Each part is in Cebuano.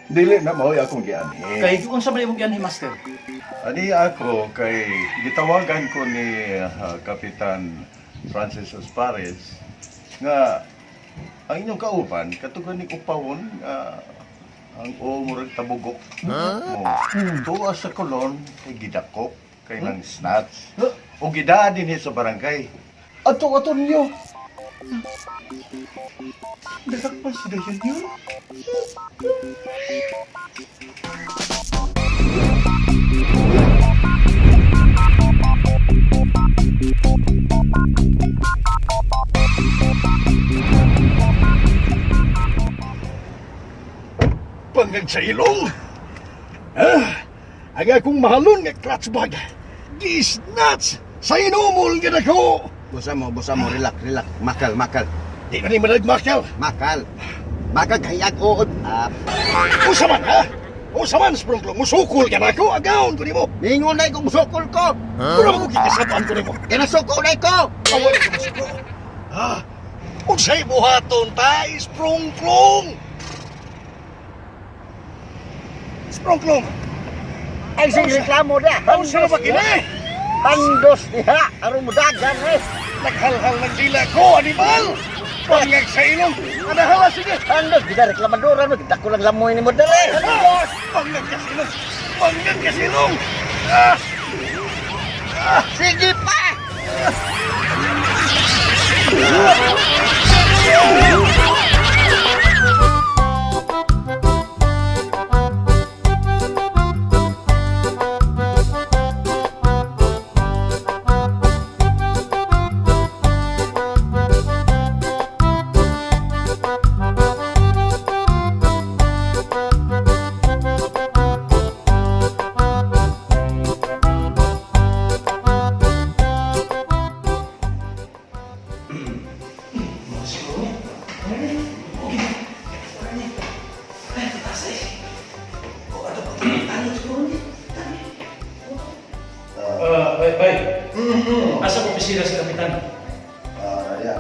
Dili na mao'y akong gianhi. Kay unsa ba imong gianhi, Master? Ani ako kay gitawagan ko ni Kapitan Francis Ospares nga ang inyong kauban katugan ni upawon nga ang o murag tabugok. Huh? Tuwa sa kolon kay gidakop kay nang snatch. O gidaa din sa barangay. Ato ato ninyo. Dalakpan si Dayan yun. Pangag sa ilong. Ah, ang akong mahalon nga clutch bag. Gisnats sa inumol nga nako. Busa mo, relax, relax. Makal, makal, Di na ni managmakal. Makal. Makal kay uod. Ah, Usa man ha? Usa man, Sprunglo. Musukol ka nako. Agaon ko nimo. Ningon na kong musukol ko. Mura mo kikasabaan ko nimo. Kinasuko na ko. Awa ko musuko. Ha? Unsay buhaton ta, Sprungklong? Sprungklong. Ay, sing reklamo da. Unsa na ba kini? Tandos diha. Aron mo dagan eh. Naghalhal ng dila ko, animal! Pangag sa ilong! Anahala, sige! Tandos, gida reklamadoran mo. Kita ko lang lamoy ni mo dali. Tandos! Pangag ka sa ilong! Pangag ka sa ilong! Ah! Sige pa! Bay, bay. Asa ko opisina si Kapitan? Ah, ya.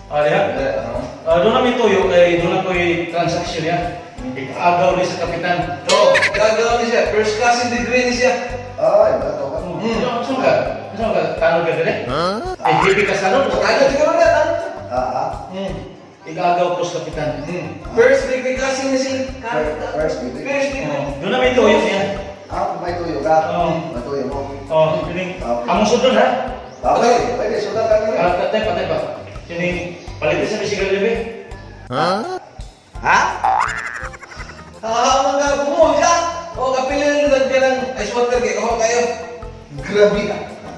Ah, diha. Ah, doon namin tuyo kay doon ako'y transaction niya. Agaw ni sa Kapitan. Oo, gagawa ni siya. First class in degree ni siya. Ay, bato ka. Saan ka? Saan ka? Tanong ka dali? Ay, hippie ka sa loob. Ano, siguro na, ano? Ah, ah. Igagaw ko sa Kapitan. First degree kasi ni siya. First degree. First degree. Oh, doon namin tuyo niya. Ah, may tuyo ka. Oo. May tuyo mo. Oh, kining Okay. among sudon ha. Okay, pwede, sundan ka nila. Ah, patay, patay pa. Kining palitan sa bisikal libe. Ha? Ah, mga bumuhol ka. O, kapila na lang ka ng ice water kay kaho kayo. Grabe ka.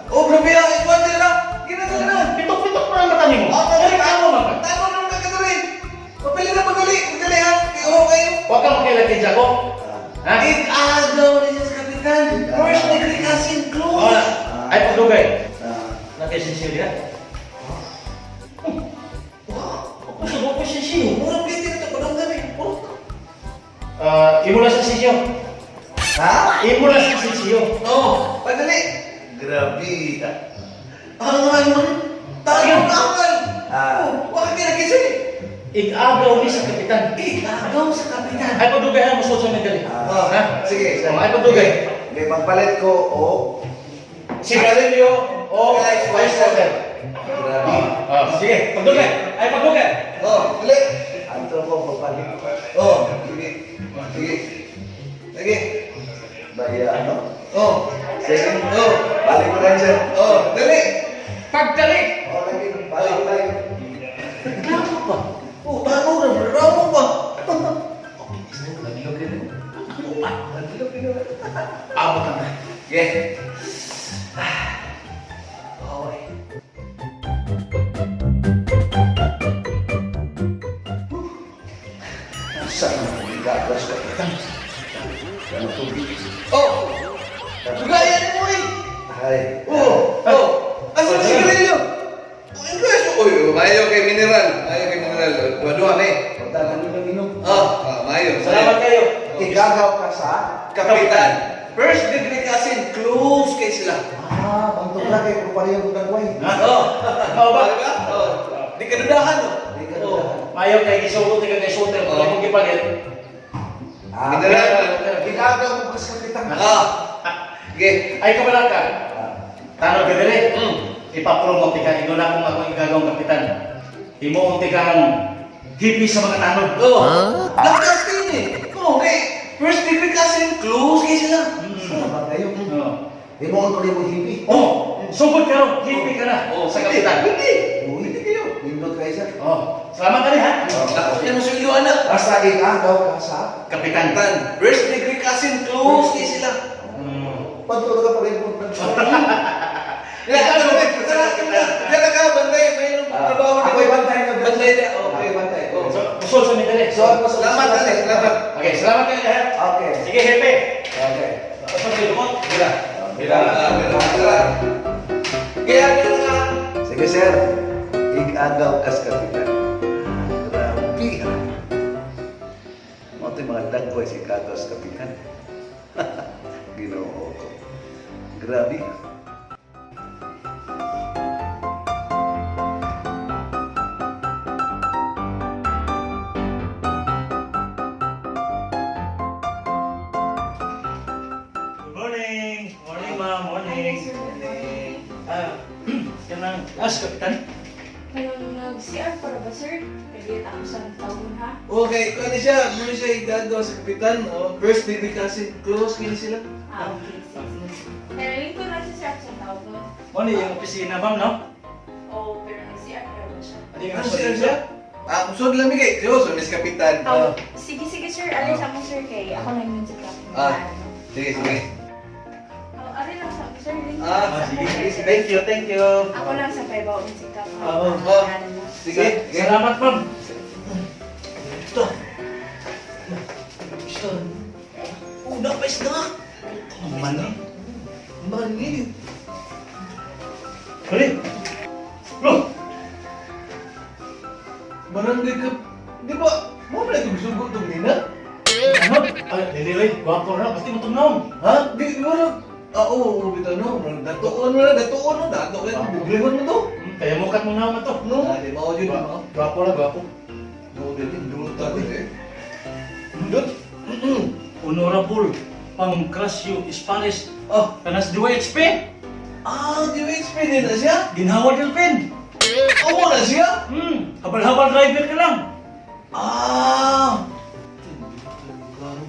O, grabe ang ice water na. Ginagawa na. Pitok-pitok pa ang mata nimo. Ah, Dali ka mo man. Tama naman ka kadali. Kapila na madali. Madali ha. Kay kaho kayo. Wa ka makilag kay Jaco. Ha? Igagaw ni siya sa kapitan. First degree kasi Oh, close. ay pagdugay. Ah, Nakaisinsiyo diha. Ako sa ko sinsiyo. Murang plate na ito. Padong gabi. Ah, imo na sa sinsiyo. Ha? Imo na sa sinsiyo. Oo, padali. Grabe ka. Ang man. Tayo na man. Ah. Oh, bakit kinakisa eh? Igagaw ni sa kapitan. Igagaw sa kapitan. Ay pagdugay ha musod sa medali. Ah. Ha? Sige, Oh, ay pagdugay. Okay, magpalit ko o Sigarilyo o Ice water. ice water. Grabe. Ah, sige, pagdugay. Ay pagdugay. Oh, dali. Anto ko magpalit. Oh, sige. Sige. Sige. Baya ano? Oh. Sige. Oh. Balik ko lang siya. Oh, dali. Pagdali. Oh, lagi. Balik ko lang. Reklamo pa. Oh, bago na. Ramo pa. Abot na. Sige. Oh, eh. Saan na igagawas ka kita? Ano tubig? Oh. Dugayan mo eh. Ay. Oh, oh. Asa na sigarilyo? Oh, English. Uy, mayo kay mineral. Mayo kay mineral. Dua-dua ni. Punta na nila minum. Oh, ah, mayo. Salamat kayo. Igagaw ka sa? Kapitan. First degree kasi close kay sila. Ah, bang Tugla kay kung pareho ko dagway. Oh. Mao ba? Di ba? Oh. Di ka dudahan, oh. Di ka dudahan. Mayo kay gisugot ka kay shooter, Oh. kung imong gipalit. Ah, Mineral. Ginagaw mo kas kapitan. Ah. Sige. Ay kabala ka. Tanod ka dire. Mm. Ipapromote ka ino na kung ako igagawang kapitan. Imo unti kang hippie sa mga tanod. Oh. Lakas din eh. Oh, okay. First degree cousin, close kayo sila. Salamat kayo. Oh. Di mo ko mo hipi. Oh, sugod ka ron, hippie ka na Oh, sa kapitan. Hindi. Uy, Hindi kayo. Nindot kayo sir. Oh, salamat ka rin ha. Dako niya mo sweldo, anak. Basta ginagaw ka sa Kapitan. Kapitan, first degree cousin, close kayo sila. Padro ka pareho ko dagway. Yeah, ano, tara, tara. Diyan ka, bantay, may trabaho Ah, Ako'y bantay na. Bantay na, okay. Ako'y bantay. Oh. So, usol sa midere. So, ako sa Salamat, Ale, salamat. Okay, salamat kayo lahat. Okay. Sige, hepe. Okay. Usol sa lumot. Bila. Bila, bila, bila. Kaya ka na. Sige sir, igagaw kas kapitan. Grabe ha. Mo ito yung mga dagway si Kagaw sa kapitan. Ginoo ko. Grabe ha. Good morning. Morning, ma'am. Morning. Hi, sir. Good morning. Ah, kanang as kapitan. Kanang nag-CR para ba, sir? Pwede ako sa tawon, ha? Okay, kung ano siya, muna siya igagaw sa kapitan, oh. First degree cousin, close kayo sila. Ah, okay. Sige. Pero lingko lang siya, sir, ako sa tawon. Mo ni yung opisina, ma'am, no? Oh, pero nag-CR para ba siya? Adi Ano siya siya? Ah, usod lang bigay. Seryoso, Miss Kapitan. Oh, sige, sige, sir. Alis ako, sir, kay ako lang yun sa top. Ah. Sige, sige. Oh, ari lang sa sir. Lingko Ah, lang sa Sige, ako, sige. sir. Thank you, thank you. Ako lang sa 5 sa top. Ah, oh. Sige, sige. Salamat, ma'am. Ito. Ito. Una pa isda. Mani. Mani. Huli. Lo, Barangay ka. Di ba? Mo ba itong sugo itong nina? ano? Ay, dili oy, gwapo na, pati mo tugnaw. Ha? Di mo na. Ah, oo, oo, bitaw no. Datuon mo na, datuon mo, datuon mo. Buglihon mo to. Kaya mukat mo naman to. No? Ah, di mao yun, di mao. Gwapo na, gwapo. No, di di dulutan eh. Dut. Honorable Pancracio Spanish. Oh, Kanas DYHP. ah, di ba experience na siya? Ginhawa Delpin. Oo na siya? Habal-habal driver ka lang. Ah!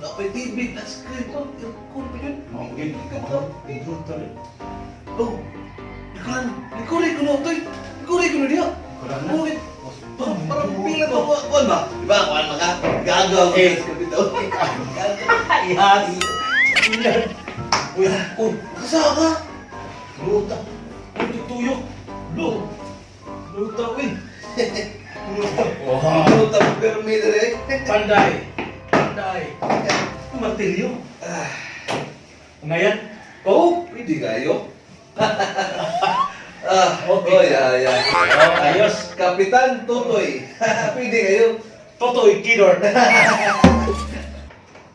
Ako yung TV, tas screen to, aircon pa yun. Oh, likuran, likuran ko na ito eh. Likuran ko na diya. Bakit? Parang pila ko, kuwan ba? Di ba, kuwan ba ka? Gagaw ka Eh. sa kapitaw. Gagaw. Ihas. Uy, oh, Kasa ka? luta. Uy, tuyok. Lo. Luta, uy. Luta. Wow. Luta, pero may dere. Panday. Panday. Martilyo. Ngayon. Oh, pwede kayo. Ah, Okay. oh, yeah, yeah. Oh, ayos. Kapitan Totoy. Pwede kayo. Totoy Kidor.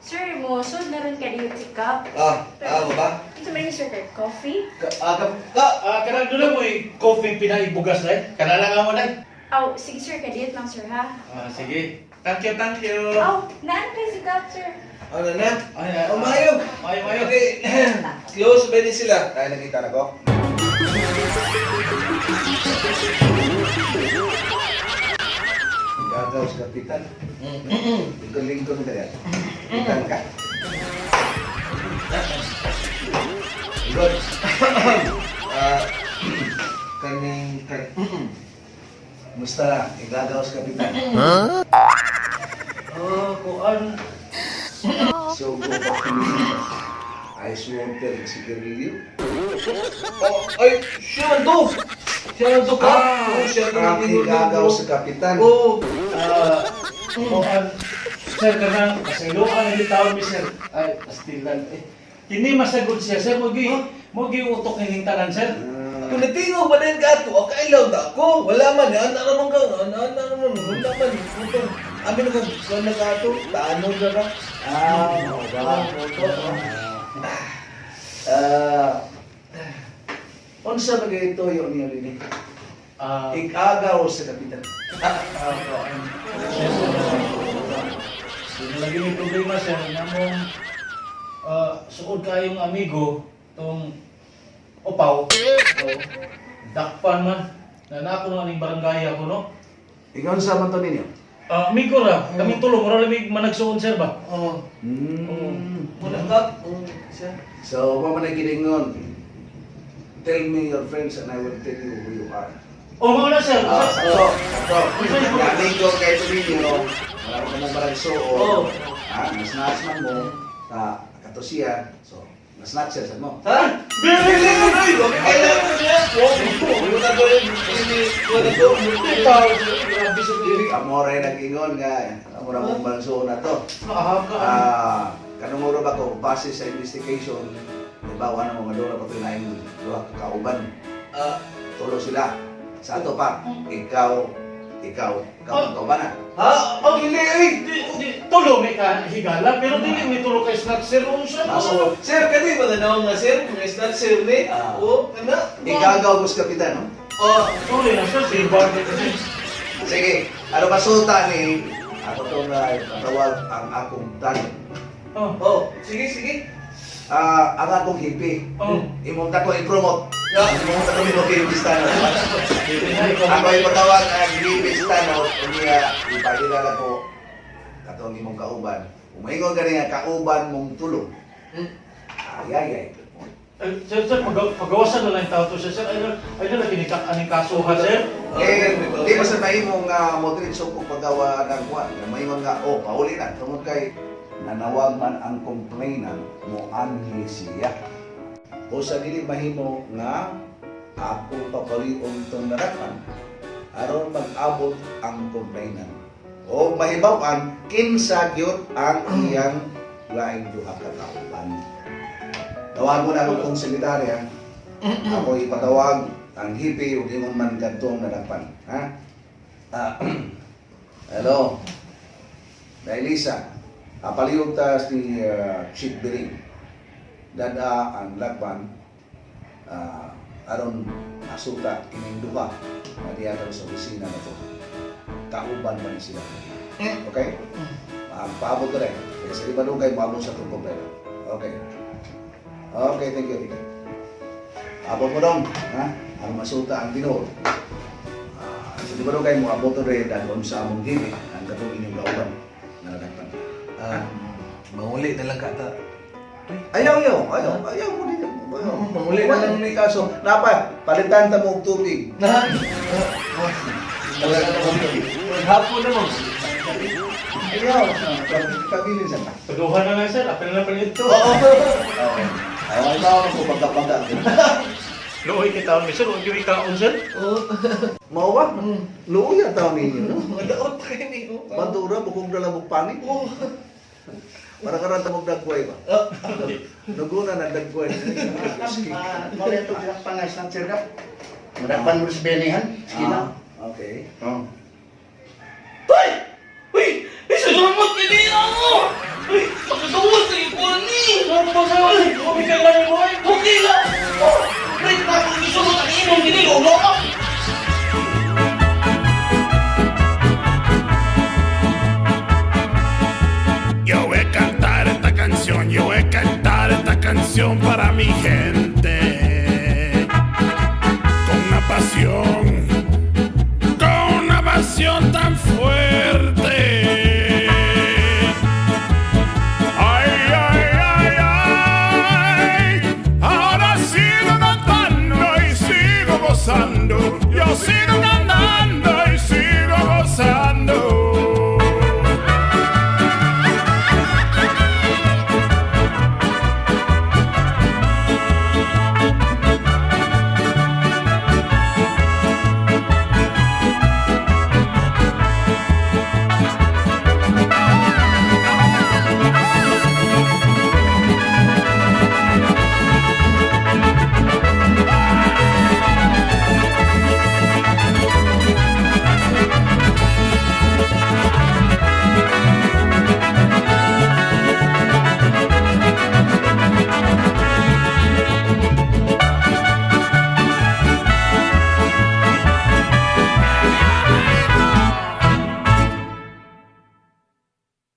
Sir, mo, sud na rin ka dito si Cap. Ah, ah, ba? Ito may sir, kay coffee. Ka, ah, ka, ka, Ah, kanang doon na mo coffee pinaibugas na eh. Kanang lang mo na eh. Aw, sige sir, kadiyot lang sir ha. Ah, sige. Thank you, thank you. Aw, naan kay si Cap, sir? Ano na? Ay, ay, Oh, mayo. Mayo, mayo. Okay. Close ba din sila? Tayo nakita na ko. Gagaw sa kapitan. Lingkon-lingkon ka yan. Kapitan ka. Good. Ah, kaning kan Musta na? Igagaw sa kapitan. Oh, kuan. So, go back to me. Ice water, sigarilyo. Oh, ay, siya man to. Siya man to ka. Oh, siya to Ang igagaw sa kapitan. Oh, Ah, kuan. Sir, kanang kasayloan ang tawag mi sir. Ay, pastilan eh. Kini masagod siya sir, mogi mogi utok kining tanan sir. kung natingo pa din ka ato, akailaw na ako. Wala man, ana naman ka, ana ana naman, wala man. Putong, amin na kung saan na ka ato, taano ka ba? Ah, Ah, puto. Ah, Unsa ba kay tuyo niya rini? Ah, Ikagaw sa kapitan. Sir, sir, lagi may problema, sir. Namong suod kayong amigo tong upaw. So, dakpan man. Na nako na aning barangay ako, no? Ikaw unsa man to ninyo? Ah, amigo ra, kaming tulong, mura lang may managsuon, sir ba? Oh. Mm. Wala ka. Oh, siya. So, mo man ay giningon. Tell me your friends and I will tell you who you are. Oh, mga na, sir. Ah, Sir, sakto, sakto. Amigo kay ito ninyo, wala ko mong barang suod. Oo. Ah, nasnatch man mo, ta kato siya. So, nasnatch siya sa mo. Ha? Bili! Dili ko na yun. Kailangan niya. Wala ko rin. Wala ko. Tao, grabe sa dili. Amore nag-ingon nga, amore mong barang suod na to. Nakahaka. Ah, kanunguro ba ko base sa investigation, di ba wala mo nga doon pa ito duha ka kauban. Ah, Tulo sila. Sa ato pa, ikaw, ikaw, ikaw ang kauban na. ha? Oh, dili ay. Di, di, tulo may ka higala, pero dili may tulo kay snack, sir. Oh, sir. Maso, Sir, kani ba na nga sir? Mga snatch sir ni. Ah. Oh, kana. Igagaw ko sa kapitan, no? Oh, Sorry na, sir. Si Barney. Sige, ano masuta ni ako itong tawag ang akong tanong. Oh. oh, sige, sige. Ah, ang akong hipi. Oh. Imong tako i-promote. Yeah. Imong tako imong hipistano. Ikaw. Ako ipatawag ang hipistano unya ipakilala ko katong imong kauban. Umaingon ka niya kauban mong tulong. Ay ay ay. Eh, sir, sir, pagawasan na lang yung tao to, sir. Sir, ay na, ay na lagi ni aning kaso ha, sir. Eh, di ba sa mahimong nga mo diretso ko paggawa ng kuan. Nga Maingon nga oh pauli na tungod kay nanawag man ang complainant mo anhi siya. O sa dili mahimo nga ako papalion tong narapan aron mag-abot ang complainant. O mahibaw-an kinsa gyud ang iyang laing duha ka kauban. Tawag mo na ako kong sekretarya. Ako ipatawag ang hipi ug ingon man kadtong narapan, ha? Ah, hello. Da Elisa, apaliyog ta si Chief Biring. Dada ang lagban aron masuta kining duha na diya karon sa opisina na to. Kauban man ni sila. Okay? Ang paabot ko rin. Kaya sa iba dugay, maabot sa itong kompleto. Okay. Okay, thank you, thank you. Abot mo dong, ha? Aron masuta ang tinuod. Ah, sa di ba dugay mo abot rin dahil sa among gibi ang katong inyong kauban na nadakpan. Ah, manguli na lang ka ta. Ayaw, ayaw, ayaw, ayaw mo din. Ayaw. Manguli na lang ni kaso. Napa, palitan ta mo og tubig. Na. Hapon na mo. Ayaw, kabilin sa ta. Paduha na lang, sir. Apel na palit to. Oo. Ayaw, ayaw ko pagkapagka. Luoy kita, sir. Huwag yung ikaon, sir. Oh, Mao ba? Luoy ang taon ninyo, no? mga daot pa kayo ni. Oh. Bandura, bukong dala mong pangit. Oh. Para karon tamog dagway ba? Ah. Naguna na dagway. Mali ito dilakpan nga snatcher ka. Madakpan mo sa benihan, skina. Ah, okay. Oh. Uy! Uy! Uy, salamat kay ako! Uy, makagawas na yung kuwan ni! Ano ba, sir? Kumikay lang yung buhay. Okay lang! Oh! Wait, na akong isunod ang imong ginilulo ka! Yo voy a cantar esta canción, yo voy a cantar esta canción para mi gente. Con una pasión tan fuerte. Ay, ay, ay, ay. Ahora sigo cantando y sigo gozando. Yo sigo